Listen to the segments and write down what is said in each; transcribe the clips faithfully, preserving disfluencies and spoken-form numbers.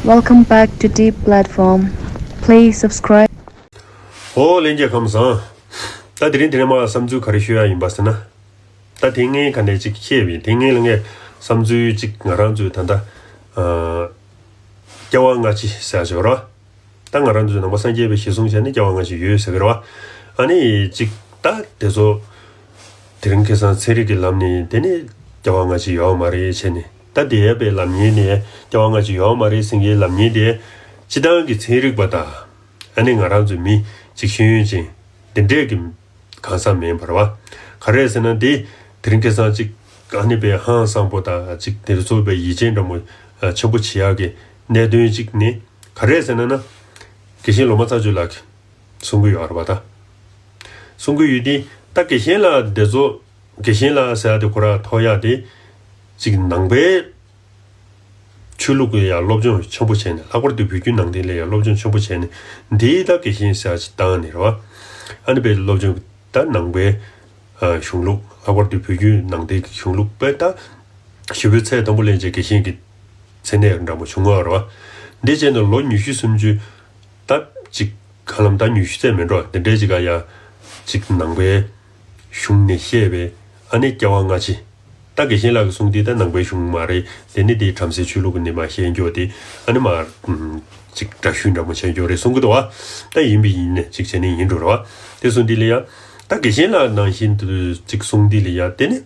Welcome back to Deep Platform. Please subscribe. ཨོ་ལྷན་རྒྱས་ཁམས་བཟང་། ད་དེ་རིང་དེ་རིང་མ་བསམ་ཚུལ་ག་རེ་ཤོད་ཡ་ཡིན་པ་ཟེར་ན། ད་དེ་སྔའི་ག་ནས་ཅིག་བཤད་པ་ཡིན། དེ་སྔའི་ལ་ངས་བསམ་ཚུལ་ཅིག་ང་རང་ཚོའི་ད་ལྟ་ཨ་སྐྱེ་བ་སྔ་ཕྱི་ཟེར་ཡ་ཅིག་ཡོད་རེད་བ། ད་ང་རང་ཚོའི་ནང་པ་སངས་རྒྱས་པའི་གཞི་བཟུང་བྱས་ནས་སྐྱེ་བ་སྔ་ཕྱི་ཡོད་ཟེར་གི་རེད་བ། ཨ་ནི་ཅིག་ད་དེ་ཚོ་དེ་རིང་ཁ་སང་ཚན་རིག་གི་ལམ་ནས་དེ་ནས་སྐྱེ་བ་སྔ་ཕྱི་ཡོད་མ་རེད་བྱས་ནས། ད་འདས་པའི་ལམ་ཡིན་ནས་སྐྱེ་བ་སྔ་ཕྱི་ཡོད་མ་རེད་ཟེར་མཁན་ལམ་ཡིན་དེ། སྤྱི་བཏང་གི་ཚན་རིག་པ་དང་། ཨ་ནི་ང་རང་ཚོ་མི་ཅིག་ཤེས་ཡོན་ཅན་འདི་འདྲས་ཀྱི་གང་ཟག་མིན་པ་རེད་བ། ག་རེ་ཟེར་ན་འདི་དེ་རིང་ཁ་སང་ཅིག་ཨ་ནི་པའི་ཧང་སང་པོ་དང་ཅིག་དེ་ཚོ་པའི་ཡིད་ཆེས་འདྲ་མོ་ཆེན་པོ་བྱེད་ཡག་གི་གནད་དོན་ཅིག་ནི་ག་རེ་ཟེར་ན་ན། དགེ་བཤེས་ལོ་མ་ཚ་ཆུ་ལགས་ཀྱིས་གསུང་གི་ཡོད་རེད་བ་ད། གསུང་གི་ཡོད་དེ། ད་དགེ་བཤེས་ལགས་འདི་ཚོ་དགེ་བཤེས་ལགས་ཟེར་ཡ་དེ་ཁོ་ར་ཐོག་ཡག་དེ་ཅིག་ནང་པའི་ཆོས་ལུགས་ཀྱི་ཡང་སློབ་སྦྱོང་ཆེན་པོ་བྱས་ནས། ལྷག་པར་དུ་བོད་བརྒྱུད་ནང་བསྟན་ལ་ཡང་སློབ་སྦྱོང་ཆེན་པོ་བྱས་ནས་འདིའི་ད་དགེ་བཤེས་ཟེར་ཡ་ཅིག་བཏང་ནས་རེད་བ། ཨ་ནི་པའི་སློབ་སྦྱོང་ད་ནང་པའི་ཨ་གཞུང་ལུགས། ལྷག་པར་དུ་བོད་བརྒྱུད་ནང་བསྟན་གྱི་གཞུང་ལུགས་པའི་ད་ཞེ་པོའི་ཚད་དང་པོ་ལེན་བྱས་དགེ་བཤེས་ཀྱི་མཚན་གནས་འདྲ་མོ་བྱུང་བ་རེད་བ། འདི་བྱས་ནས་ལོ་ཉི་ཤུ་སུམ་ཅུ། ད་ཅིག་ཧ་ལམ་ད་ཉི་ཤུ་ཚད་མེད་འགྲོ། དེ་འདྲའི་ཅིག་ག་ཡ་ཅིག་ནང་པའི་གཞུང་ནས་བཤད་པའི་ཨ་ནི་སྐྱེ་བ་སྔ་ཕྱི། ད་དགེ་བཤེས་ལགས་ཀྱིས་གསུངས་དེ་ད་ནང་པའི་གཞུང་མ་རེད། དེ་ནི་དེ་བྲམ་ཟེའི་ཆོས་ལུགས་ཀྱི་ནི་མ་བཤད་རྒྱུ་དེ། ཨ་ནི་མ་ཅིག་འདྲ་བཤུས་འདྲ་མོ་བྱས་རྒྱུ་རེད་གསུང་གི་འདུག་བ། ད་ཡིན་པ་ཡིན་ནས་ཅིག་བྱས་ནས་ཡིན་འགྲོ་རེད་བ། དེ་གསུངས་དེ་ལ་ཡ། ད་དགེ་བཤེས་ལགས་ནང་བཞིན་དུ་ཅིག་གསུངས་དེ་ལ་ཡ་དེ་ནི།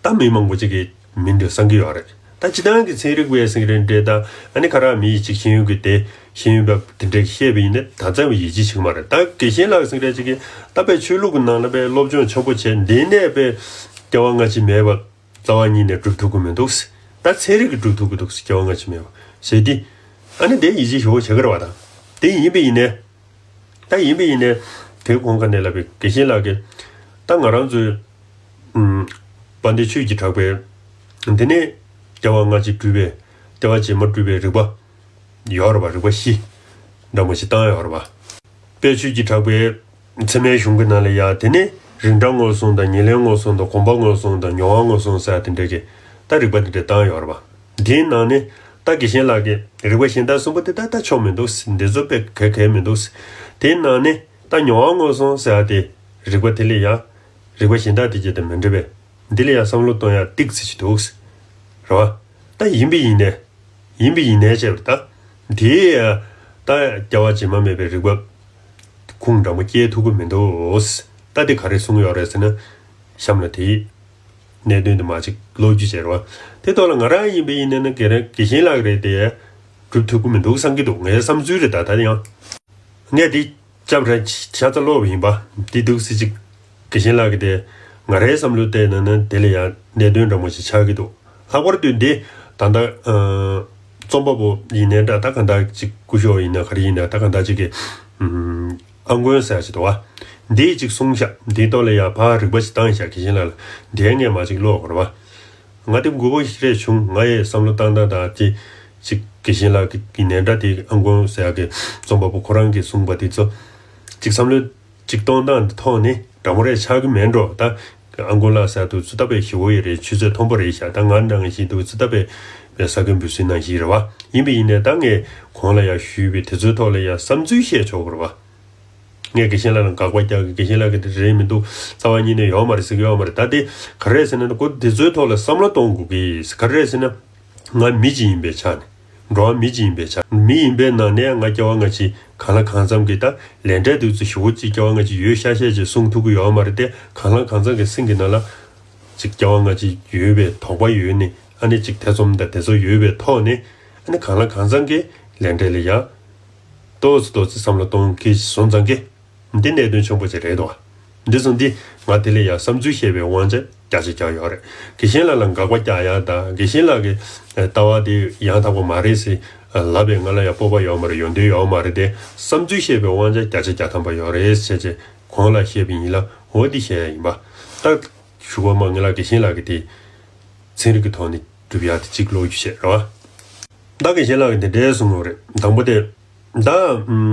ད་མི་མང་པོ་ཅིག་གིས་མི་འདི་བསམ་གྱི་ཡོད་རེད། ད་སྤྱི་བཏང་གི་ཚན་རིག་པའི་ཟེར་གྱི་རེད་འདྲ། ད་ཨ་ནི་ཁ་རག་མི་ཡི་ཅིག་ཤེས་ཡོན་གྱི་དེ་ཤེས་ཡོན་པ་དེ་འདྲས་བཤད་པ་ཡིན་ན་ད་ཙམ་ཡིད་ཆེས་བྱེད་ཀྱི་མ་རེད། ད་དགེ་བཤེས་ལགས་ཟེར་གྱི་རེད་ཅིག་གིས་ད་པའི་ཆོས་ལུགས་ཀྱི་ནང་ལ་པའི་སློབ་སྦྱོང་ཆེན་པོ་བྱས་འདི་ནས་པའི་སྐྱེ་བ་སྔ་ཕྱི་མེད་པ་རྩ་བ་ཉིད་ནས་སྒྲུབ་ཐུབ་ཀྱི་མི་འདུག། ད་ཚན་རིག་གིས་སྒྲུབ་ཐུབ་ཀྱི་འདུག། སྐྱེ་བ་སྔ་ཕྱི་མེད་པ་ཟེར་དེ། ཨ་ནི་དེ་ཡིད་ཆེས་ཞེ་པོ་བྱེད་ཀྱི་རེད་བ། ད་དེ་ཡིན་པ་ཡིན་ནས། ད་ཡིན་པ་ཡིན་ནའི་དེ་གོང་ཁ་ནས་ལབ་པའི་དགེ་བཤེས་ལགས་ཀྱིས་ད་ང་རང་ཚོའི་ཨུམ་དཔལ་ལྡན་ཆོས་ཀྱི་གྲགས་པའི་འདི་ནས་སྐྱེ་བ་སྔ་ཕྱི་སྒྲུབ་པའི་སྐྱེ་བ་རྗེས་མ་སྒྲུབ་པའི་རིགས་པ་ཡོད་རེད་པ། རིགས་པ་བཞི་འདྲ་མོ་ཞིག་བཏང་ཡོད་རེད་པ། དཔལ་ཆོས་ཀྱི་གྲགས་པའི་ཚད་མའི་གཞུང་གི་ནང་ལ་ཡ་དེ་ནས་རིགས་འདྲ་མངོན་སུམ་དང་ཉེར་ལེན་མངོན་སུམ་དང་གོམས་པ་མངོན་སུམ་དང་མྱོང་བ་མངོན་སུམ་ཟེར་ཡ་དེ་འདྲ་གི་ད་རིགས་པ་དེ་འདྲ་བཏང་ཡོད་རེད་པ། དེའི་ནང་ནས་ད་དགེ་བཤེས་ལགས་ཀྱིས་རིགས་པ་གཞན་དག་གསུམ་པོ་དེ་ད་ལྟ་ཆོག་མི་འདུག། འདི་ཚོ་དཔེ་གལ་གལ་མི་འདུག། དེའི་ནང་ནས་ད་མྱོང་བ་མངོན་སུམ་ཟེར་ཡ་དེ་རིགས་པ་དེ་ལ་ཡ་རིགས་པ་གཞན་དག་དེ་གྱད་དང་མི་འདྲ་བས། འདི་ལ་ཡ་བསམ་བློ་གཏོང་ཡ་ཏིག་ཙི་ཞིག་འདུག། རེད་བ། ད་ཡིན་པ་ཡིན་ནས། ཡིན་པ་ཡིན་ནས་བྱས་པ་ད། དེའི་ཡ་ད་སྐྱེ་བ་རྗེས་མ་མེད་པའི་རིགས་པ་ཁུངས་འདྲ་མོ་སྐྱེལ་ཐུབ་ཀྱི་མི་འདུག། ད་དེ་ག་རེ་གསུངས་ཡོད་རེད་ཟེར་ན། གཤམ་ལ་དེའི་གནད་དོན་དེ་མ་ཅིག་ཀློག་རྒྱུ་བྱས་རེད་བ། དེ་ཐོག་ལ་ང་རང་ཡིན་པ་ཡིན་ནས་ན་དགེ་རྒན་དགེ་བཤེས་ལགས་རེད་དེ། སྒྲུབ་ཐུབ་ཀྱི་མི་འདུག་བསམ་གྱི་འདུག། ངའི་བསམ་ཚུལ་རེད་ད་ད་ཡང་། ངས་དེ་སྐྱབས་ར་ཤ་ཚ་ཀློག་པ་ཡིན་པ། དེ་འདུག་སེ་ཅིག་དགེ་བཤེས་ལགས་ཀྱི་དེ་ང་རའི་བསམ་བློ་བལྟས་ན་ན་དེ་ལ་ཡང་གནད་དོན་འདྲ་མོ་ཞིག་ཆགས་ཀྱི་འདུག། ལྷག་པར་དུ་འདི་ད་ལྟ་ཨ་རྩོམ་པ་པོ་ཡིན་ནའི་འདྲ། ད་གང་ལྟར་ཅིག་སྐུ་ཞབས་ཡིན་ན་ག་རེ་ཡིན་ན་ད་གང་ལྟར་ཅིག་གི་ཨ་མགོན་ཟེར་ཡ་ཞིག་འདུག་བ། འདིས་ཅིག་གསུངས་ཤག། འདིའི་ཐོག་ལ་ཡང་ཕར་རིག་པ་ཞིག་བཏང་ཤག་དགེ་བཤེས་ལགས་ལ། འདི་ངས་མ་ཅིག་ཀློག་དགོས་རེད་བ། ང་དེ་མགུ་པོ་ཞིག་རེད་བྱུང་། ང་ཡི་བསམ་བློ་བཏང་སྟངས་དང་དེ་ཅིག་དགེ་བཤེས་ལགས་ཀྱི་ནས་འདྲ་དེ་ཨ་མགོན་ཟེར་ཡག་གི་རྩོམ་པ་པོ་ཁོ་རང་གིས་གསུངས་པ་དེ་ཚོ་ཅིག་བསམ་བློ་ཅིག་གཏོང་སྟངས་དེ་ཐོག་ནས་འདྲ་མོ་རེད་ཆགས་ཀྱི་མེད་འགྲོ། ད་ཨ་མགོན་ལགས་ཟེར་དུས་ཚོད་ད་དཔེ་ཞི་བོ་ཡི་རེད། ཆུ་ཚོད་མཐོན་པོ་རེད་ཤག། ད་ང་ནང་བཞིན་དུས་ཚོད་ད་དཔེ་དཔེ་ས་གོན་འབུད་སྲིད་ནང་བཞིན་རེད་བ། ཡིན་པ་ཡིན་ནས་ད་ངས་གོང་ལ་ཡང་ཞུས་པའི་དེ་ཚོའི་ཐོག་ལ་ཡང་བསམ་ཚུལ་བཤད་ཆོག་གི་རེད་བ། ངས་དགེ་བཤེས་ལགས་ལ་དགག་པ་རྒྱག་གི། དགེ་བཤེས་ལགས་ཀྱིས་དེ་རེད་མི་འདུག། རྩ་བ་ཉིད་ནས་ཡོད་མ་རེད་ཟེར་གི་ཡོད་མ་རེད། ད་དེ་ག་རེ་རེད་ཟེར་ན་ཁོ་དེ་ཚོའི་ཐོག་ལ་བསམ་བློ་གཏོང་དགོས་ཀྱི། ག་རེ་རེད་ཟེར་ན། ང་མི་གཅིག་ཡིན་པའི་ཆ་ནས། འགྲོ་བ་མི་གཅིག་ཡིན་པའི་ཆ། མི་ཡིན་པའི་ནང་ནས་ང་སྐྱེ་བ་སྔ་ཕྱི་གང་ལ་གང་འཚམ་གྱི་ད་ལས་འབྲས་དུས་ཚོད་ཞེ་པོ་ཅིག་སྐྱེ་བ་སྔ་ཕྱི་ཡོད་ཤག་ཤག་ཅིག་གསུང་ཐུབ་ཀྱི་ཡོད་མ་རེད་དེ། གང་ལ་གང་འཚམ་གྱི་སེམས་ཀྱི་ནང་ལ་ཅིག་སྐྱེ་བ་སྔ་ཕྱི་ཡོད་པའི་དོགས་པ་ཡོད་ནས། ཨ་ནི་ཅིག་ཐེ་ཚོམ་དང་དེ་ཚོ་ཡོད་པའི་ཐོག་ནས། ཨ་ནི་གང་ལ་གང་འཚམ་གྱི་ལས་འབྲས་ལ་ཡ་ཏོག་ཙི་ཏོག་ཙི་བསམ་བློ་གཏོང་གི་སོང་ཙང་གི། འདི་གནད་དོན་ཆེན་པོ་ཅིག་རེད་དོ། འདི་ཚོ་འདི་ང་དེ་ལས་ཡང་བསམ་ཚུལ་བཤད་པའི་དབང་ཆ་བརྒྱ་ཆ་བརྒྱ་ཡོད་རེད། དགེ་བཤེས་ལགས་ལ་དགག་པ་རྒྱག་ཡ་དང་། དགེ་བཤེས་ལགས་ཀྱི་ལྟ་བ་དེ་ཡང་དག་པ་མ་རེད་ཟེར་ལབ་པའི་ང་ལ་ཡང་སྤོབས་པ་ཡོད་མ་རེད། ཡོང་དོན་ཡོད་མ་རེད་དེ། བསམ་ཚུལ་བཤད་པའི་དབང་ཆ་བརྒྱ་ཆ་བརྒྱ་ཐམ་པ་ཡོད་རེད་ཟེར་བྱས་གོང་ལ་བཤད་པ་ཡིན་ལ། འོ་འདི་བཤད་ཡ་ཡིན་པ། ད་ཞུ་བ་མ་ངེད་ལ་དགེ་བཤེས་ལགས་ཀྱི་དེ་ཚན་རིག་གི་ཐོག་ནས་སྒྲུབ་ཡ་དེ་གཅིག་ཀློག་རྒྱུ་བྱས་རེད་བ། ད་དགེ་བཤེས་ལགས་ཀྱིས་འདི་འདྲའི་གསུངས་ཡོད་རེད། དང་པོ་དེ། ད།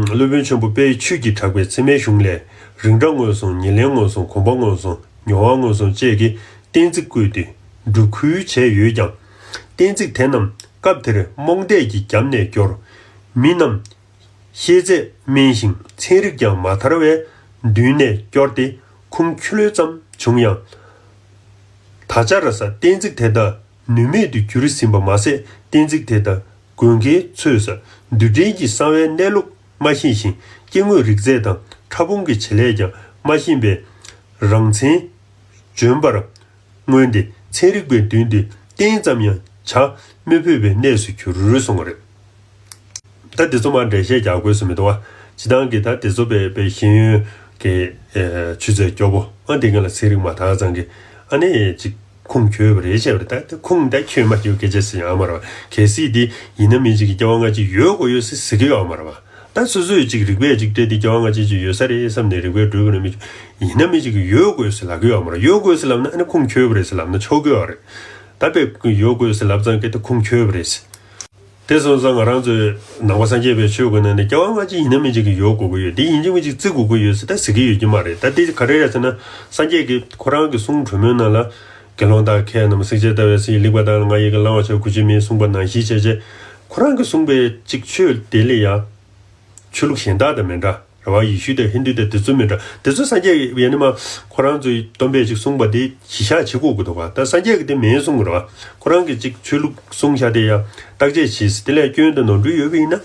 སློབ་དཔོན་ཆེན་པོ་དཔལ་ཆོས་ཀྱི་གྲགས་པའི་ཚད་མའི་གཞུང་ལས། རིགས་འདྲ་མངོན་སུམ་ཉེར་ལེན་མངོན་སུམ་གོམས་པ་མངོན་སུམ་མྱོང་བ་མངོན་སུམ་བཅས་ཀྱི་གཏན་ཚིགས་བཀོད་དེ་སྒྲུབ་ཁུལ་བྱས་ཡོད་ཀྱང་། གཏན་ཚིགས་དེ་རྣམས་ སྐབས་དེར་རྨོངས་དད་ཀྱི་རྒྱབ་ནས་སྐྱོར། མི་རྣམས་ཤེས་ཚད་དམན་ཞིང་ཚན་རིག་ཀྱང་མ་དར་བས་མདུན་ནས་སྐྱོར་ཏེ་ཁུངས་འཁྱོལ་ཙམ་བྱུང་ཡང་། ད་ཆ་ར་ས་གཏན་ཚིགས་དེ་དག་ནུས་མེད་དུ་གྱུར་ཟིན་པ་མ་ཟད། གཏན་ཚིགས་དེ་དག་དགོས་གལ་ཚོས་ས་རྡུལ་ཕྲན་གྱི་གསང་བའི་གནས་ལུགས་མ་ཤེས་ཤིང་སྐྱེ་དངོས་རིགས་རྫས་དང་ཕྲ་ཕུང་གི་བྱེད་ལས་ཀྱང་མ་ཤེས་པས། རང་མཚན་འཇོན་པར་མངོན་ཏེ་ཚན་རིག་པའི་མདུན་དུ་གཏན་ཙམ་ཡང་བྱ་མི་ཕོད་པའི་གནས་སུ་གྱུར་གསུངས་པ་རེད། ད་དེ་ཚོ་མར་འགྲེལ་བཤད་རྒྱག་དགོས་སུ་མི་འདུག་བ། སྤྱི་བཏང་གི་ད་དེ་ཚོ་པའི་པའི་ཤེས་ཡོན་གྱི་ཨེ་ཆུ་ཚད་སྐྱོ་པོ་ཨ་འདི་ག་ལ་ཚན་རིག་མ་དར་ཙང་གི་ཨ་ནི་ཅིག་ཁུངས་འཁྱོལ་བ་རེད་བྱས་པ་རེད། ད་དེ་ཁུངས་ད་འཁྱོལ་མ་འཁྱོལ་སྐད་ཆ་ཟེར་ཡང་མ་རེད་བ། གལ་སྲིད་དེ་ཡིན་ན་མིན་ཅིག་གི་སྐྱེ་བ་སྔ་ཕྱི་ཡོད་དགོས་ཡོད་ཟེར་ཟེར་གི་ཡོད་མ་རེད་བ། ད་སོ་སོས་ཅིག་རིགས་པས་ཅིག་སྤྲད་དེ་སྐྱེ་བ་སྔ་ཕྱི་ཅིག་ཡོད་ས་རེད་བསམ་ནས་རིགས་པས་གྲུབ་པ་རེད་མི་ཡིན་ན་མིན་ཅིག་གི་ཡོད་དགོས་ཟེར་ལབ་གི་ཡོད་མ་རེད། ཡོད་དགོས་ཟེར་ལབ་ན་ཨ་ནི་ཁུངས་འཁྱོལ་བ་རེད་ཟེར་ལབ་ན་ཆོག་གི་ཡོད་རེད། ད་དཔེ་ཡོད་དགོས་ཟེར་ལབ་ཙང་གི་ད་ཁུངས་འཁྱོལ་བ་རེད་ཟེར། དེ་སོང་ཙང་ང་རང་ཚོའི་ནང་པ་སངས་རྒྱས་པའི་ཆོས་ཀྱི་ནང་ནས་སྐྱེ་བ་སྔ་ཕྱི་ཡིན་ན་མིན་ཅིག་གི་ཡོད་དགོས་ཀྱི་ཡོད། དེ་ཡིན་གཅིག་མིན་གཅིག་བརྩི་དགོས་ཀྱི་ཡོད་ཟེར་ད་ཟེར་གྱི་ཡོད་ཀྱི་མ་རེད། ད་དེ་ག་རེ་རེད་ཟེར་ན་སངས་རྒྱས་ཀྱིས་ཁོ་རང་གི་གསུང་གྲོས་མོལ་ནང་ལ་དགེ་སློང་དག་ཁྱེད་རྣམས་བསྲེག་བཅད་ལྟ་བའི་ཚེ་ཡི་ལེགས་པ་དག་ལ་ང་ཡི་གེ་བླང་བར་བྱ་གུས་ཕྱིར་མིན་གསུངས་པ་ནང་བཞིན་བྱས་བྱས་ཁོ་རང་གིས་གསུངས་པའི་ཅིག་ཆོས་དེ་ལ་ཡང་ཆོས་ལུགས་གཞན་དག་དང་མི་འདྲ། རེད་བ། ཡེ་ཤུ་དང་ཧིན་དུ་དང་དེ་ཚོ་མི་འདྲ། དེ་ཚོ་སངས་རྒྱས་ཡ་ནི་མ་ཁོ་རང་ཚོའི་སྟོན་པས་ཅིག་གསུངས་པ་དེ་གཞི་བཞག་བྱེད་དགོས་ཀྱི་འདུག་ག་ད་སངས་རྒྱས་ཀྱིས་དེ་མིན་གསུངས་ཀྱི་རེད་བ། ཁོ་རང་གིས་ཅིག་ཆོས་ལུགས་གསུངས་བཞག་དེ་ཡ་བརྟག་དཔྱད་བྱས་དེ་ལ་སྐྱོན་དང་ནོར་འཁྲུལ་ཡོད་པ་ཡིན་ན་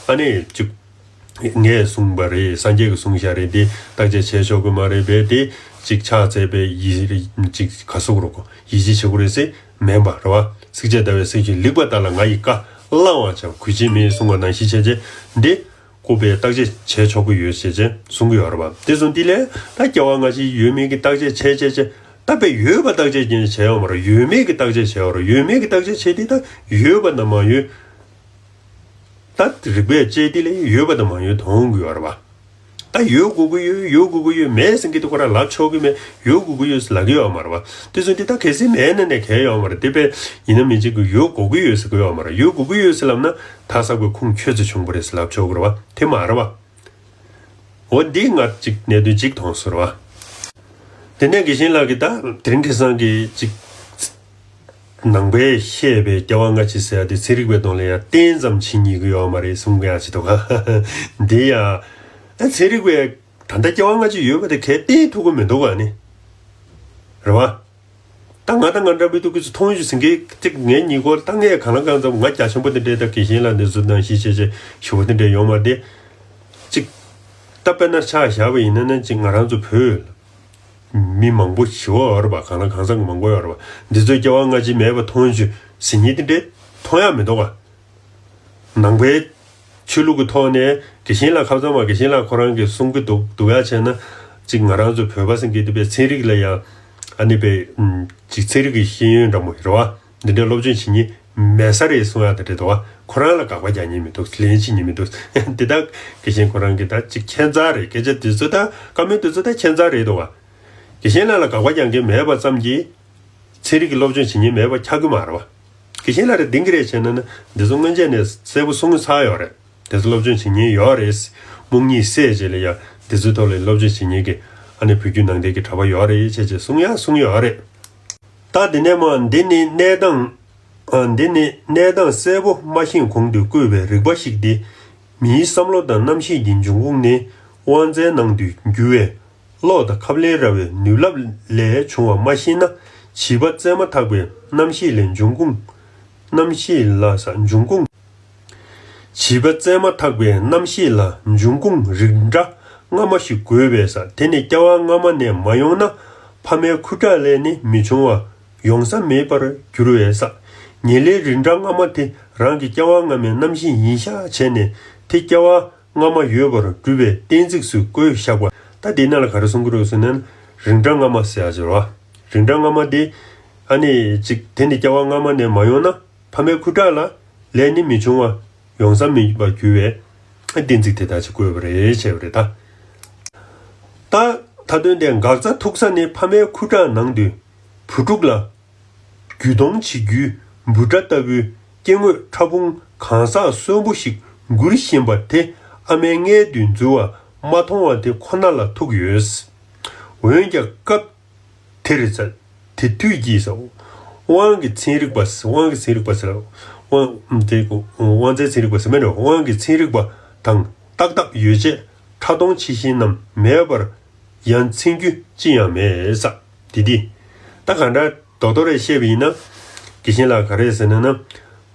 ཨ་ནི་ཅིག་ངས་གསུངས་པ་རེད། སངས་རྒྱས་ཀྱིས་གསུངས་བཞག་རེད། དེ་བརྟག་དཔྱད་བྱས་ཆོག་གི་མ་རེད་པས། དེ་ཅིག་ཕྱག་འཚལ་བའི་ཡི་ཅིག་ག་སོགས་རོགས་གོ་ཡིད་ཆེས་བྱེད་དགོས་རེད་ཟེར་མིན་པ་རེད་བ། བསྲེག་བཅད་ལྟ་བའི་ཚེ་ཡི་ལེགས་པ་དག་ལ་ང་ཡི་བཀའ་བླང་བར་བྱ་གུས་ཕྱིར་མིན་གསུངས་པ་ནང་བཞིན་བྱས་རྗེས་འདི། ལྐུགས་པའི་བརྟག་དཔྱད་བྱས་ཆོག་གི་ཡོད་ཅེས་བྱས་གསུང་གི་ཡོད་རེད་པ། དེ་སོང་དེ་ལས་ད་སྐྱེ་བ་སྔ་ཕྱི་ཡོད་མེད་ཀྱི་བརྟག་དཔྱད་བྱས་བྱས་བྱས་ད་དཔེ་ཡོད་པ་བརྟག་དཔྱད་ཀྱང་བྱས་ཡོད་མ་རེད། ཡོད་མེད་ཀྱི་བརྟག་དཔྱད་བྱས་ཡོད་རེད། ཡོད་མེད་ཀྱི་བརྟག་དཔྱད་བྱས་དེ་ད་ཡོད་པ་དང་མ་ཡོད་ད་རིགས་པས་དཔྱད་དེ་ལས་ཡོད་པ་དང་མ་ཡོད་མཐོང་གི་ཡོད་རེད་པ། ད་ཡོད་དགོས་ཀྱི་ཡོད། ཡོད་དགོས་ཀྱི་ཡོད། མེད་ཟེར་མཁན་དེ་ཁོ་རང་ལབ་ཆོག་གི་མེད། ཡོད་དགོས་ཀྱི་ཡོད་ཟེར་ལབ་ཀྱི་ཡོད་མ་རེད་པ། དེ་སོང་དེ་ད་གལ་སྲིད་མེད་ན་ནས་གལ་ཡོད་མ་རེད། དེ་དཔེ་ཡིན་ན་མིན་ཅིག་གི་ཡོད་དགོས་ཀྱི་ཡོད་ཟེར་གྱི་ཡོད་མ་རེད། ཡོད་དགོས་ཀྱི་ཡོད་ཟེར་ལབ་ན་ད་ས་གོས་ཁུངས་འཁྱོལ་ཚེ་བྱུང་བ་རེད་ཟེར་ལབ་ཆོག་གི་རེད་པ། དེ་མ་རེད་པ། འོ་འདི་ང་ཅིག་གནད་དོན་ཅིག་མཐོང་སོང་ར། དེ་ནས་དགེ་བཤེས་ལགས་ཀྱིས་ད་དེ་རིང་ཁ་སང་གི་ཅིག་ནང་པས་བཤད་པའི་སྐྱེ་བ་སྔ་ཕྱི་ཟེར་ཡ་དེ་ཚན་རིག་པའི་ཐོག་ལ་ཡ་གཏན་ཙམ་བྱེད་ཉན་གྱི་ཡོད་མ་རེད་གསུང་གི་ཡ་ཅིག་འདུག་ག་འདི་ཡ་ཨ་ཚན་རིག་པས་ད་ལྟ་སྐྱེ་བ་སྔ་ཕྱི་ཡོད་པ་དེ་གས་གཏན་ཐུབ་ཀྱི་མི་འདུག་ག་ནི། རེད་བ། ད་ང་དང་ང་འདྲ་མི་འདུག་གི་ཚོ་མཐོང་རྒྱུ་ཟིན་གི་ཅིག་ངའི་ཉིན་གོར་ད་ངས་གང་ལ་གང་འཚམ་ང་རྒྱ་ཆེན་པོ་དེ་འདྲས་ད་དགེ་བཤེས་ལགས་འདི་ཚོ་ནང་བཞིན་བྱས་བྱས་ཞུ་བ་དེ་འདྲས་ཡོང་མ་དེ། ཅིག་ད་དཔེར་ན་ཆ་བཞག་པ་ཡིན་ན་ན་ཅིག་ང་རང་ཚོ་བོད་མི་མང་པོ་ཞི་བ་ཡོད་རེད་པ། གང་ལ་གང་འཚམ་གི་མང་པོ་ཡོད་རེད་པ། འདི་ཚོས་སྐྱེ་བ་སྔ་ཕྱི་མེད་པ་མཐོང་རྒྱུ་ཟིན་ཉིན་དེ་འདྲས་མཐོང་ཡ་མི་འདུག་ག་ནང་པའི་ཆོས་ལུགས་ཀྱི་ཐོག་ནས་དགེ་བཤེས་ལགས་ཁ་ཚང་མ་དགེ་བཤེས་ལགས་ཁོ་རང་གིས་གསུང་གི་འདུག་འདུག་ཡ་བྱས་ན་ཅིག་ང་རང་ཚོ་བོད་པ་ཟེར་མཁན་དེ་པའི་ཚན་རིག་ལ་ཡང་ཨ་ནི་པའི་ཅིག་ཚན་རིག་གི་ཤེས་ཡོན་འདྲ་མོ་རེད་བ། འདི་འདྲའི་སློབ་སྦྱོང་བྱེད་མཁན་མེད་ས་རེད་གསུང་ཡ་དེ་འདྲ་འདུག་བ། ཁོ་རང་ལ་དགག་པ་རྒྱག་མཁན་མི་འདུག་ལན་བྱེད་མཁན་མི་འདུག་འདི་དག་དགེ་བཤེས་ཁོ་རང་གིས་ད་ཅིག་ཁྱད་མཚར་རེད། སྐད་ཆ་དེ་ཚོ་ད་བཀའ་མོལ་དེ་ཚོ་ད་ཁྱད་མཚར་རེད་འདུག་བ། དགེ་བཤེས་ལགས་ལ་དགག་པ་རྒྱག་མཁན་མེད་པ་ཙམ་གྱིས། ཚན་རིག་གི་སློབ་སྦྱོང་བྱེད་མཁན་མེད་པ་ཆགས་ཀྱི་མ་རེད་བ། དགེ་བཤེས་ལགས་རེ་གདེང་གི་རེད་བྱས་ན་ན་འདི་ཚོ་སྔོན་ཆད་ནས་གསལ་པོ་གསུངས་ཚར་ཡོད་རེད། འདི་ཚོ་སློབ་སྦྱོང་བྱེད་མཁན་ཡོད་རེད། རྨོངས་གཉིད་སད་རྗེས་ལ་ཡང་འདི་ཚོའི་ཐོག་ལ་སློབ་སྦྱོང་བྱེད་མཁན་གྱི་ཨ་ནི་བོད་བརྒྱུད་ནང་བསྟན་གྱི་གྲྭ་པ་ཡོད་རེད་བྱས་བྱས་གསུང་ཡ་གསུང་ཡོད་རེད། ད་འདི་ནས་མ་འདི་ནི་གནས་སྟངས་ཨ་འདི་ནི་གནས་སྟངས་གསལ་པོ་མ་ཤེས་གོང་དུ་བཀོད་པའི་རིག་པ་ཞིག་སྟེ། མིའི་བསམ་བློ་དང་རྣམ་ཤེས་ཀྱི་འབྱུང་ཁུངས་ནི་དབང་རྫས་ནང་དུ་རྒྱུ་བའི་གློག་དང་ཁབ་ལེན་ར་བའི་ནུས་རླབས་ལས་བྱུང་བ་མ་ཤེས་ན། བྱིས་པ་བཙས་མ་ཐག་པའི་རྣམ་ཤེས་ལས་འབྱུང་ཁུངས། རྣམ་ཤེས་ལ་ས་འབྱུང་ཁུངས། བྱིས་པ་བཙས་མ་ཐག་པའི་རྣམ་ཤེས་ལ་འབྱུང་ཁུངས་རིགས་འདྲ་སྔ་མ་ཞིག་དགོས་པས་ས། དེ་ནི་སྐྱེ་བ་སྔ་མ་ནས་མ་ཡོང་ན་ཕ་མའི་ཁུ་ཁྲག་ལས་ནི་མི་འབྱུང་བ་ཡོང་ས་མེད་པར་འགྱུར་བས་ས། ཉེར་ལེན་རིགས་འདྲ་སྔ་མ་དེ་རང་གི་སྐྱེ་བ་སྔ་མའི་རྣམ་ཤེས་ཡིན་ཤག་བྱས་ནས་དེ་སྐྱེ་བ་སྔ་མ་ཡོད་པར་གྲུབ་པའི་གཏན་ཚིགས་སུ་བཀོད་བཞག་པ། ད་དེ་ནང་ལ་ག་རེ་གསུང་གི་རེད་ཟེར་ན། རིགས་འདྲ་སྔ་མ་ཟེར་ཡ་ཅིག་རེད་བ། རིགས་འདྲ་སྔ་མ་དེ་ཨ་ནི་ཅིག་དེ་ནི་སྐྱེ་བ་སྔ་མ་ནས་མ་ཡོང་ན་ཕ་མའི་ཁུ་ཁྲག་ལ་ལས་ནི་མི་འབྱུང་བ་ཡོང་ས་མེད་པར་གྱུར་བའི་གཏན་ཚིགས་དེ་དག་ཅིག་བཀོད་པ་རེད་བྱས་པ་རེད་ད། ད་མཐའ་དོན་དེ་འགག་རྩ་ཐུག་ས་ནི་ཕ་མའི་ཁུ་ཁྲག་ནང་དུ་བུ་ཕྲུག་ལ་རྒྱུ་སྟོང་བྱེད་རྒྱུའི་འབུ་ཕྲ་ལྟ་བུའི་སྐྱེ་དངོས་ཕྲ་ཕུང་གང་ཟག་གསོན་པོ་ཞིག་འགུལ་བཞིན་པ་དེ་ཨ་མའི་མངལ་དུ་འཛུལ་བ་མ་མཐོང་བ་དེ་ཁོ་ན་ལ་ཐུག་ཡོད། འོན་ཀྱང་སྐབས་དེར་ས་དེ་དུས་ཀྱི་ས་དབང་གི་ཚན་རིག་པ་དབང་གི་ཚན་རིག་པ་ཟེར། དབང་དེ་དབང་རྫས་ཚན་རིག་པ་ཟེར་མེད་རེད། དབང་གི་ཚན་རིག་པ་དང་ཏག་ཏག་ཡོ་བྱད་ཕྲ་མཐོང་ཆེ་ཤེལ་རྣམས་མེད་པར་ཡང་མཚན་རྒྱུ་ཅི་ཡང་མེད་ས། དེ་དེ་ད་ག་འདྲ་རྡོག་རྡོག་རེ་བཤད་པ་ཡིན་ན། དགེ་བཤེས་ལགས་ག་རེ་ཟེར་ན་ན།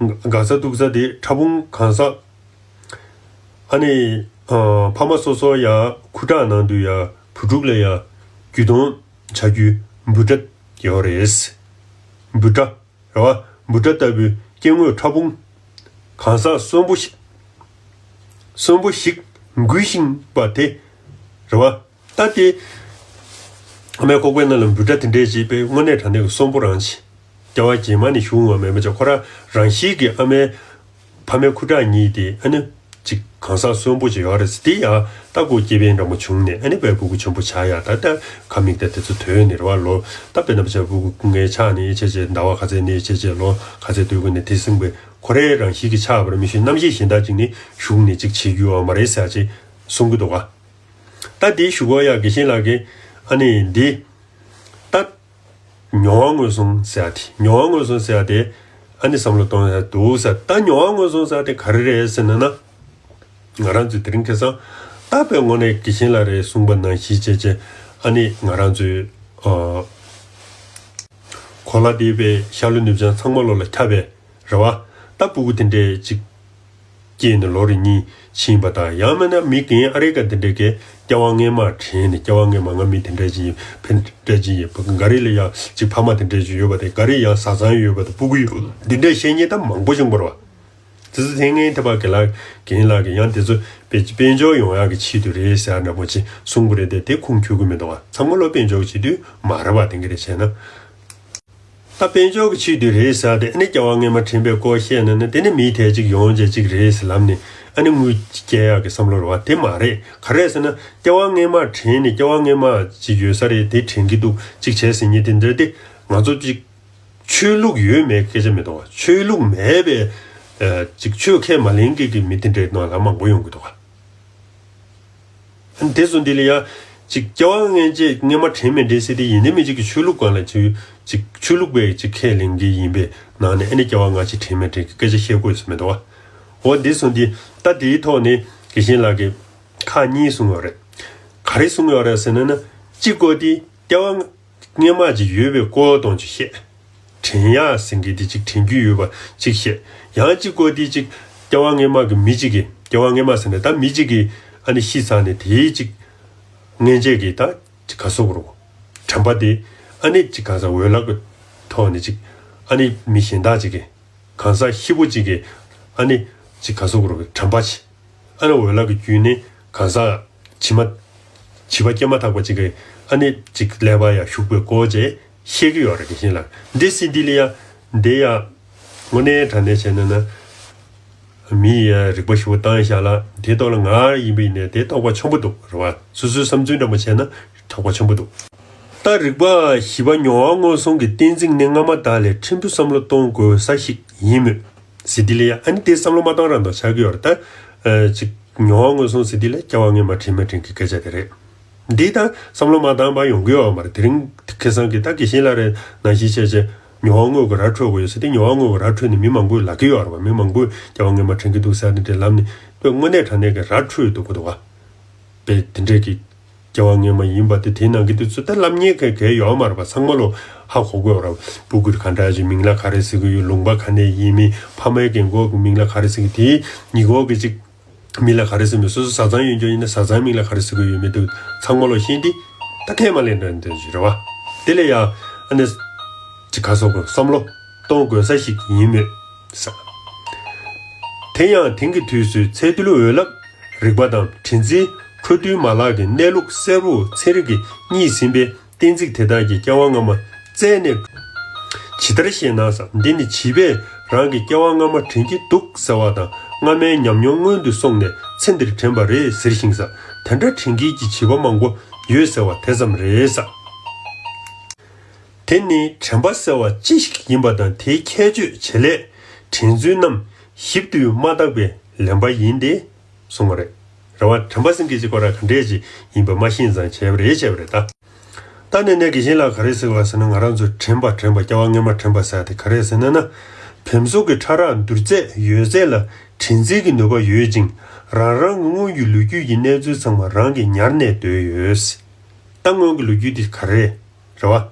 དགའ་ས་སྡུག་ས་དེ་ཕྲ་ཕུང་གང་ཟག་ཨ་ནི། ཕ་མ་སོ་སོ་ཡ་ཁུ་ཁྲག་ནང་དུ་ཡ་བུ་ཕྲུག་ལ་ཡ་རྒྱུ་དོན་བྱ་རྒྱུའི་འབུ་ཕྲ་ཡོད་རེད། འབུ་ཕྲ་རེད་བ། འབུ་ཕྲ་ལྟ་བུའི་སྐྱེ་དངོས་ཕྲ་ཕུང་གང་ཟག་གསོན་པོ་ཞིག་གསོན་པོ་ཞིག་འགུལ་བཞིན་པ་དེ་རེད་བ། ད་དེ་ཨ་མའི་ཁོག་པའི་ནང་ལ་འབུ་ཕྲ་དེ་འདྲས་ཅིག་པའི་དངོས་གནས་དྲང་གནས་ཀྱི་གསོན་པོ་རང་ཅིག་སྐྱེ་བ་རྗེས་མ་ནས་ཞུགས་འོང་བ་མེད་མ་ཆགས་ཁོ་རང་རང་བཞིན་གྱིས་ཨ་མའི་ཕ་མའི་ཁུ་ཁྲག་ཉིད་དེ་ཨ་ནི་ཅིག་གང་ཟག་གསོན་པོ་ཅིག་ཡོད་རེད་ཟེར། དེ་ཡང་ད་ཁོ་སྐྱེ་ཕན་འདྲ་མོ་བྱུང་ནས་ཨ་ནི་དཔེ་སྤུ་གུ་ཆེན་པོ་ཆགས་ཡ། ད་ལྟ་ཁ་མིག་དང་དེ་ཚོ་དོད་ནས་རེད་བ། ལོ་ད་དཔེར་ན་བྱས་སྤུ་གུ་ངའི་ཆགས་ནས་བྱས་བྱས་ཟླ་བ་ག་ཚད་ནས་བྱས་བྱས་ལོ་ག་ཚད་སྡོད་དགོས་ནས་དེ་སྲིང་པའི་ཁོ་རའི་རང་བཞིན་གྱི་ཆགས་པར་མི་ཤེས། རྣམ་ཤེས་གཞན་དག་ཅིག་ནི་ཞུགས་ནས་ཅིག་བྱེད་རྒྱུ་ཡོད་མ་རེད་ཟེར་ཅིག་གསུང་གི་འདུག་ག་ད་དེའི་གཞུག་གུ་ཡ་དགེ་བཤེས་ལགས་ཀྱིས་ཨ་ནི་འདི་ད་མྱོང་བ་ངོས་བཟུང་ཟེར་ཡ་དེ། མྱོང་བ་ངོས་བཟུང་ཟེར་ཡ་དེ་ཨ་ནི་བསམ་བློ་གཏོང་ཡ་འདུག་ཟེར། ད་མྱོང་བ་ངོས་བཟུང་ཟེར་ཡ་དེ་ག་རེ་རེད་ཟེར་ན་ན། ང་རང་ཚོས་དེ་རིང་ཁ་སང་ད་དཔེ་དངོས་གནས་དགེ་བཤེས་ལགས་རེད་གསུངས་པ་ནང་བཞིན་བྱས་བྱས་ཨ་ནི་ང་རང་ཚོའི་ཨ་གོ་ལ་འདི་པའི་ཤར་ལྷོ་ནུབ་བྱང་ཚང་མ་ལོ་ལ་ཁྱབ་པའི་རེད་བ། ད་སྤུ་གུ་དེ་འདྲས་ཅིག་སྐྱེས་ནས་ལོ་རེ་གཉིས་ཕྱིན་པ་དང་། ཡང་མིན་ན་མི་རྒན་ཨ་རི་ཀ་དེ་འདྲས་ཀྱིས་སྐྱེ་བ་སྔོན་མ་དྲན་ནས། སྐྱེ་བ་སྔོན་མ་ང་མི་དེ་འདྲས་ཅིག་ཡིན། ཕན་འདྲས་ཅིག་ཡིན། ག་རེ་ལ་ཡང་ཅིག་ཕ་མ་དེ་འདྲས་ཅིག་ཡོད་པ་དེ། ག་རེ་ཡང་བཟའ་ཚང་ཡོད་པ་དེ། སྤུ་གུ་ཡོད་འདི་འདྲས་བཤད་མཁན་ད་མང་པོ་བྱུང་བ་རེད་བ། དེ་ཚོ་དེ་སྔའི་ཐེ་བ་དགེ་ལགས་རྒན་ལགས་ཀྱིས་ཡང་དེ་ཚོ་དཔེ་དཔལ་འབྱོར་ཡོང་ཡག་གི་ཆེད་དུ་རེད་ཟེར་འདྲ་པོ་ཅིག་གསུང་གི་རེད་དེ། དེ་ཁུངས་འཁྱོལ་གི་མི་འདུག་བ། ཚང་མ་ལོ་དཔལ་འབྱོར་གྱི་ཆེད་དུ་མ་རེད་བ། དེང་གི་རེད་བྱས་ན། ད་དཔལ་འབྱོར་གྱི་ཆེད་དུ་རེད་ཟེར་ཏེ་ཨ་ནི་སྐྱེ་བ་སྔོན་མ་དྲན་པའི་སྐོར་བཤད་ན་ནི་དེ་ནི་མིའི་ཐད་ཅིག་ཡོང་བྱས་ཅིག་རེད་ཟེར་ལབ་ནས་ཨ་ནི་དངུལ་སྐྱེལ་ཡག་གི་བསམ་བློ་རེད་བ། དེ་མ་རེད། ག་རེ་ཟེར་ན་སྐྱེ་བ་སྔོན་མ་དྲན་ནས་སྐྱེ་བ་སྔོན་མ་ཅིག་ཡོད་ས་རེད། དེ་དྲན་གྱི་འདུག་ཅིག་བྱས་ཟེར་མཁན་དེ་འདྲ་དེ་ང་ཚོ་ཅིག་ཆོས་ལུགས་ཡོད་མེད་སྐད་ཆ་མི་འདུག་བ། ཆོས་ལུགས་མེད་པའི་ཨ་ཅིག་ཆོས་ཁས་མ་ལེན་མཁན་གྱི་མི་དེ་འདྲའི་ནང་ལ་མང་པོ་ཡོང་གི་འདུག་བ། ཨ་ནི་དེ་ཚོ་འདི་ལ་ཡང་ཅིག་སྐྱེ་བ་སྔོན་ཆད་སྔོན་མ་དྲན་མེད་དྲན་སྲིད་དེ་ཡིན་ནི་མི་གཅིག་གི་ཆོས་ལུགས་སྒང་ལ་ཅིག་ཅིག་ཆོས་ལུགས་པས་ཅིག་ཁས་ལེན་གྱི་ཡིན་པའི་ནང་ནས་ཨ་ནི་སྐྱེ་བ་སྔ་ཕྱི་དྲན་མེད་དྲན་གྱི་སྐད་ཆ་བཤད་དགོས་སུ་མི་འདུག་བ། འོ་འདི་ཚོ་འདི་ད་དེའི་ཐོག་ནས་དགེ་བཤེས་ལགས་ཀྱིས་ཁག་གཉིས་གསུངས་ཡོད་རེད། ག་རེ་གསུངས་ཡོད་རེད་ཟེར་ན་ན་གཅིག་པོ་དེ་སྐྱེ་བ་སྔོན་མ་ཅིག་ཡོད་པའི་སྐོར་དང་ཅིག་བཤད། དྲན་ཡག་ཟེར་མཁན་དེ་ཅིག་དྲན་རྒྱུ་ཡོད་པ་ཅིག་བཤད། ཡང་གཅིག་པོ་དེ་ཅིག་སྐྱེ་བ་སྔོན་མ་གི་མི་གཅིག་གིས། སྐྱེ་བ་སྔོན་མ་ཟེར་ནས་ད་མི་གཅིག་གིས་ཨ་ནི་ཤི་ཚར་ནས་དེའི་ཅིག་སྔོན་ཆད་ཀྱི་ད་ཅིག་ག་སོག་རོ་དྲན་པ་དེ་ཨ་ནི་ཅིག་ག་ས་འོད་ལག་གི་ཐོག་ནས་ཅིག་ཨ་ནི་མི་གཞན་དག་ཅིག་གིས་གང་ཟག་ཤི་བོ་ཅིག་གིས་ཨ་ནི་ཅིག་ག་སོག་རོ་དྲན་པ་ཅིག་ཨ་ནི་འོད་ལག་གི་བརྒྱུད་ནས་གང་ཟག་བྱིས་མ་བྱིས་པ་སྐྱེས་མ་ཐག་པ་ཅིག་གིས་ཨ་ནི་ཅིག་ཀླད་པ་ཡར་ཞུགས་པའི་སྐོར་བཅས་བཤད་ཀྱི་ཡོད་རེད། དེ་བཞིན་ལ་འདི་སྲིད་འདི་ལ་ཡ་འདི་ཡ་དངོས་གནས་དྲང་གནས་བྱས་ན་ན་མི་ཡ་རིག་པ་ཞུ་བ་བཏང་བཞག་ལ་དེ་ཐོག་ལ་ང་ཡིན་པ་ཡིན་ནའི་དེ་ཐོགས་པ་ཆེན་པོ་འདུག་རེད་བ། སོ་སོའི་བསམ་ཚུལ་འདྲ་མོ་བྱས་ན་ཐོགས་པ་ཆེན་པོ་འདུག་ད་རིག་པ་བཞི་པ་མྱོང་བ་མངོན་སུམ་གྱི་གཏན་ཚིགས་ནི་སྔ་མ་དག་ལས་ཕྲན་བུ་བསམ་བློ་གཏོང་དགོས་ས་ཞིག་ཡིན་མོད། ཟེར་འདི་ལ་ཡ་ཨ་ནི་དེ་བསམ་བློ་མ་བཏང་རང་དང་ཆགས་ཀྱི་ཡོད་རེད། ད་ཨ་ཅིག་མྱོང་བ་མངོན་སུམ་ཟེར་འདི་ལ་སྐྱེ་བ་སྔོན་མ་དྲན་མ་དྲན་གྱི་སྐད་ཆ་དེ་རེད། འདི་ད་བསམ་བློ་མ་བཏང་བ་ཡོང་གི་ཡོད་མ་རེད། དེ་རིང་ཁ་སང་གི་ད་དགེ་བཤེས་ལགས་རེད་ནང་བཞིན་བྱས་བྱས་མྱོང་བ་དངོས་ཀྱི་ར་འཕྲོད་དགོས་ཡོད་ཟེར་ཏེ་མྱོང་བ་དངོས་ཀྱི་ར་འཕྲོད་ནས་མི་མང་པོས་ལབ་ཀྱི་ཡོད་རེད་བ། མི་མང་པོས་སྐྱེ་བ་སྔོན་མ་དྲན་གྱི་འདུག་ཟེར་ནས་དེ་ལབ་ནས་དཔེ་དངོས་གནས་དྲང་གནས་ཀྱི་ར་འཕྲོད་འདུག་གི་འདུག་བ། དཔེ་དེ་འདྲས་ཀྱི་སྐྱེ་བ་སྔོན་མ་ཡིན་པ་དེ་དེ་ནང་གི་དུས་ཚོད་ད་ལབ་མཁན་ག་ག་ཡོད་མ་རེད་པ། ཚང་མ་ལོ་ཧ་གོ་དགོས་ར། སྤུ་གུ་ག་འདྲ་ཅིག་མིང་ལ་ག་རེ་ཟེར་གི་ཡོད། ལུང་པ་ག་ནས་ཡིན་མིན། ཕ་མའི་རྒན་གོག་གི་མིང་ལ་ག་རེ་ཟེར་གི། དེའི་ཉི་གོག་གི་ཅིག་མིང་ལ་ག་རེ་ཟེར་མིན། སོ་སོ་བཟའ་ཚང་ཡོད་འགྱོ་ཡིན་ན་བཟའ་ཚང་མིང་ལ་ག་རེ་ཟེར་གི་ཡོད་མེད་དུ་ཚང་མ་ལོ་ཤེས་འདི་ད་ཁས་མ་ལེན་འདྲ་འདོན་ཞིག་རེད་བ། དེ་ལས་ཡ་ཨ་ནི་ཅིག་ག་སོགས་པ་བསམ་བློ་གཏོང་དགོས་ས་ཞིག་ཡིན་མོད་ས། དེ་ཡང་དེང་གི་དུས་སུ་ཚད་རྡུལ་འོད་རླབས་རིག་པ་དང་དྲན་འཛིན་འཕྲོ་མཐུད་མ་ལག་གི་གནས་ལུགས་གསལ་པོ་ཚན་རིག་གིས་རྙེད་ཟིན་པས་གཏན་ཚིགས་དེ་དག་གི་སྐྱེ་བ་སྔ་མ་བཙལ་ནས། ཇི་ལྟར་ཤེས་ན་ས། འདི་ནི་བྱིས་པས་རང་གི་སྐྱེ་བ་སྔ་མ་དྲན་གྱི་འདུག་ཟེར་བ་དང་སྔ་མའི་ཉམས་མྱོང་སྔོན་དུ་སོང་ནས་ཚེ་འདིར་དྲན་པ་རེད་ཟེར་ཞིང་ས། དེ་འདྲ་དྲན་མཁན་གྱི་བྱིས་པ་མང་པོ་ཡོད་ཟེར་བ་དེ་ཙམ་རེད་ས། དེ་ནི་དྲན་པ་ཟེར་བ་ཅི་ཞིག་ཡིན་པ་དང་དེའི་ཁྱད་ཆོས་བྱེད་ལས་དྲན་ཚུལ་རྣམས་ཞིབ་ཏུ་མ་བརྟགས་པའི་ལན་པ་ཡིན་ཏེ། གསུངས་པ་རེད། རེད་བ། དྲན་པ་ཟེར་མཁན་ཅིག་ཁོ་རང་ག་འདྲས་ཅིག་ཡིན་པ་མ་ཤེས་ཙང་བྱས་པ་རེད། བྱས་པ་རེད་ད། ད་ནས་ནས་དགེ་བཤེས་ལགས་ག་རེ་ཟེར་བ་ཟེར་ན་ང་རང་ཚོས་དྲན་པ་དྲན་པ་སྐྱེ་བ་སྔོན་མ་དྲན་པ་ཟེར་དེ་ག་རེ་ཟེར་ན་ན། བེམ་གཟུགས་ཀྱི་ཕྲ་རགས་འདུས་ཚད་ཡོད་ཚད་ལ་དྲན་འཛིན་གྱི་ནུས་པ་ཡོད་ཅིང་། རང་རང་གི་སྔོན་གྱི་ལོ་རྒྱུས་ཀྱི་གནས་ཚུལ་ཚང་མ་རང་གིས་ཉར་ནས་སྡོད་ཡོད། ད་སྔོན་གྱི་ལོ་རྒྱུས་དེ་ག་རེ་རེད། རེད་བ།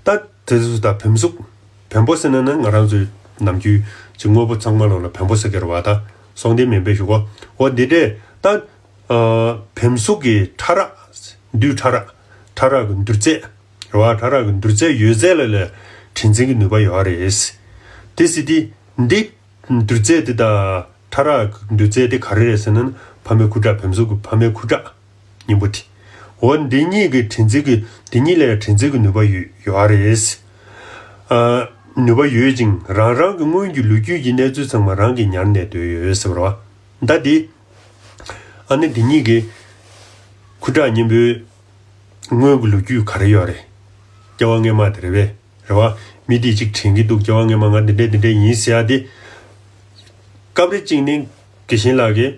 ད་དེ་ཚོ་ད་བེམ་གཟུགས། བེམ་པོ་ཟེར་ན་ནི་ང་རང་ཚོའི་ནམ་རྒྱུན་གྱི་དངོས་པོ་ཚང་མ་ལོ་ལ་བེམ་པོ་ཟེར་གི་རེད་བ། ད་སོང་དེ་མིན་པའི་ཞུ་གོ། འོ་འདི་འདྲས་ད་ཨ་བེམ་གཟུགས་ཀྱི་ཕྲ་རགས། འདུས་ཕྲ་རགས། ཕྲ་རགས་ཀྱི་འདུས་ཚད། རེད་བ། ཕྲ་རགས་ཀྱི་འདུས་ཚད་ཡོད་ཚད་ལ་ལ་དྲན་འཛིན་གྱི་ནུས་པ་ཡོད་རེད། དེ་སྲིད་དེ་འདི་འདུས་ཚད་དེ་དང་ཕྲ་རགས་ཀྱི་འདུས་ཚད་དེ་ག་རེ་རེད་ཟེར་ན་ཕ་མའི་ཁུ་ཁྲག། བེམ་གཟུགས་ཀྱི་ཕ་མའི་ཁུ་ཁྲག་གཉེན་པོ་དེ། འོ་འདི་གཉིས་ཀྱི་དྲན་འཛིན་གྱི་འདི་གཉིས་ལ་དྲན་འཛིན་གྱི་ནུས་པ་ཡོད་ཡོད་རེད། ཨ་ནུས་པ་ཡོད་ཅིང་རང་རང་གི་སྔོན་གྱི་ལོ་རྒྱུས་ཀྱི་གནས་ཚུལ་ཚང་མ་རང་གིས་ཉར་ནས་སྡོད་ཡོད་ཟེར་བ་རེད་བ། ད་འདི་ཨ་ནི་འདི་གཉིས་ཀྱི་ཁུ་ཁྲག་གཉེན་པོའི་སྔོན་གྱི་ལོ་རྒྱུས་ག་རེ་ཡོད་རེད། སྐྱེ་བ་སྔོན་མ་དེ་རེད་པས། རེད་བ། མི་དེ་གཅིག་དྲན་གྱི་འདུག་སྐྱེ་བ་སྔོན་མ་ང་འདི་འདྲས་འདི་འདྲས་ཡིན་ཟེར་ཡ་དེ། སྐབས་རེ་གཅིག་ནི་དགེ་བཤེས་ལགས་ཀྱིས་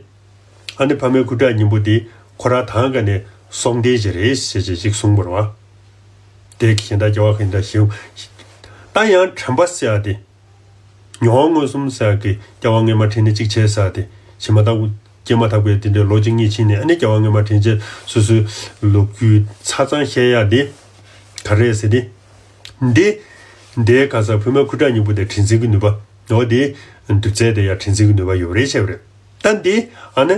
ཨ་ནི་ཕ་མའི་ཁུ་ཁྲག་གཉེན་པོ་དེ་ཁོ་རང་ཐང་ག་ནས་སོང་བསྡད་ཀྱི་རེད་ཟེར་བྱས་ཅིག་གསུངས་པ་རེད་བ། དེ་གཞན་དག་སྐྱེ་བ་གཞན་དག་ཞིག་ད་ཡང་དྲན་པ་ཟེར་ཡ་དེ། མྱོང་བ་མངོན་སུམ་ཟེར་གི་སྐྱེ་བ་སྔོན་མ་དྲན་ནས་གཅིག་བྱས་ཟེར་ཏེ་ཕྱི་མ་ལྟ་བུ་སྐྱེས་མ་ཐག་པའི་དེ་འདྲའི་ལོ་གཅིག་གཉིས་ཕྱིན་ནས་ཨ་ནི་སྐྱེ་བ་སྔོན་མ་དྲན་བྱས་སོ་སོའི་ལོ་རྒྱུས་ཆ་ཚང་བཤད་ཡ་དེ་ག་རེ་ཟེར་ཏེ། འདི་འདིའི་ཁ་སང་ཕ་མའི་ཁུ་ཁྲག་གཉེན་པོ་དེ་དྲན་འཛིན་གྱི་ནུས་པ་འོ་དེ་འདུས་ཚད་དེ་ཡང་དྲན་འཛིན་གྱི་ནུས་པ་ཡོད་རེད་བྱས་པ་རེད། ད་འདི་ཨ་ནི་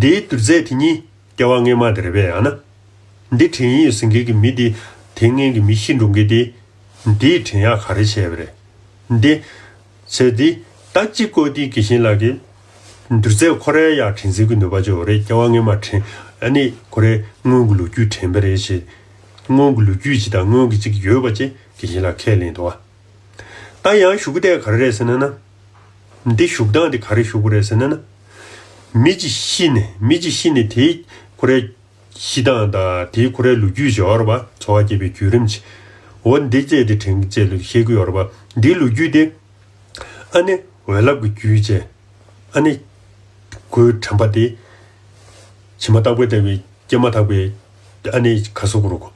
འདིའི་འདུས་ཚད་དེ་གཉིས་སྐྱེ་བ་སྔོན་མ་དེ་རེད་པས། ཨ་ན་འདི་དྲན་ཡིན་ཟེར་མཁན་གྱི་མི་དེ་དེ་སྔོན་གྱི་མི་ཤི་འགྲོ་མཁན་དེ་འདིས་དྲན་ཡག་ག་རེ་བྱས་པ་རེད། འདི་བྱས་ཏེ་ད་གཅིག་གོ་དེ་དགེ་བཤེས་ལགས་ཀྱིས་འདུས་ཚད་ཁོ་རའི་ཡང་དྲན་འཛིན་གྱི་ནུས་པ་ཅིག་ཡོད་རེད། སྐྱེ་བ་སྔོན་མ་དྲན་ཨ་ནི་ཁོ་རའི་སྔོན་གྱི་ལོ་རྒྱུས་དྲན་པ་རེད་ཞེས། སྔོན་གྱི་ལོ་རྒྱུས་ཅིག་དང་སྔོན་གྱི་ཅིག་ཡོད་པ་ཅིག་དགེ་བཤེས་ལགས་ཁས་ལེན་འདུག་བ། ད་ཡང་ཞུ་གི་དེ་ག་རེ་རེད་ཟེར་ན་ན། འདི་ཞུགས་སྟངས་དེ་ག་རེ་ཞུགས་པ་རེད་ཟེར་ན་ན། མི་གཅིག་ཤི་ནས་མི་གཅིག་ཤི་ནས་དེའི་ཁོ་རའི་ཤི་སྟངས་དང་དེའི་ཁོ་རའི་ལོ་རྒྱུས་ཅིག་ཡོད་རེད་པ། འཚོ་བ་སྐྱེལ་བའི་བརྒྱུད་རིམ་ཅིག་འོ་འདི་བཅས་དེ་དྲན་བཅས་ལ་བཤད་ཀྱི་ཡོད་རེད་པ། འདིའི་ལོ་རྒྱུས་དེ་ཨ་ནི་འོད་རླབས་ཀྱི་རྒྱུད་བཅས་ཨ་ནི་ཁོའི་དྲན་པ་དེ་ཕྱི་མ་ལྟ་བུ་ལྟ་བུའི་སྐྱེས་མ་ཐག་པའི་ཨ་ནི་ཁ་སོ་གོ་རུ་གོ་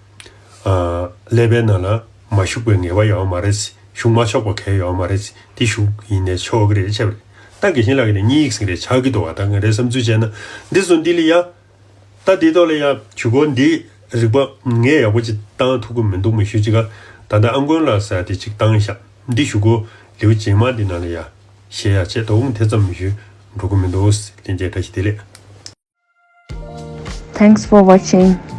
ཀླད་པའི་ནང་ལ་མ་ཞུགས་པའི་ངེས་པ་ཡོད་མ་རེད། ཞུགས་མ་ཆོག་པ་གལ་ཡོད་མ་རེད། དེ་ཞུགས་ཡིན་ནས་ཆོག་གི་རེད་བྱས་པ་རེད། ད་དགེ་བཤེས་ལགས་ཀྱིས་ནི་གཉིས་ཟིན་རེད་ཆགས་ཀྱི་འདུག་བ། ད་ང་རའི་བསམ་ཚུལ་བྱས་ན་འདི་སོང་འདི་ལ་ཡ། ད་འདི་ཐོག་ལ་ཡ་ཆུ་གོ་འདི་རིག་པ་ངས་ཡག་པོ་ཅིག་བཏང་ཐུབ་ཀྱི་མི་འདུག་མི་ཞུ་ཅིག་ག་ད་ལྟ་ཨ་མགོན་ལགས་ཟེར་དེ་ཅིག་བཏང་ཤག་འདི་ཞུ་གོ་ལེའུ་རྗེས་མ་འདི་ནང་ལ་ཡ་བཤད་ཡ་བྱས་དོ་དེ་ཙམ་མི་ཞུ་འགྲོ་གི་མི་འདུག་ལྷན་རྒྱས་བཀྲ་ཤིས་བདེ་ལེགས། Thanks for watching.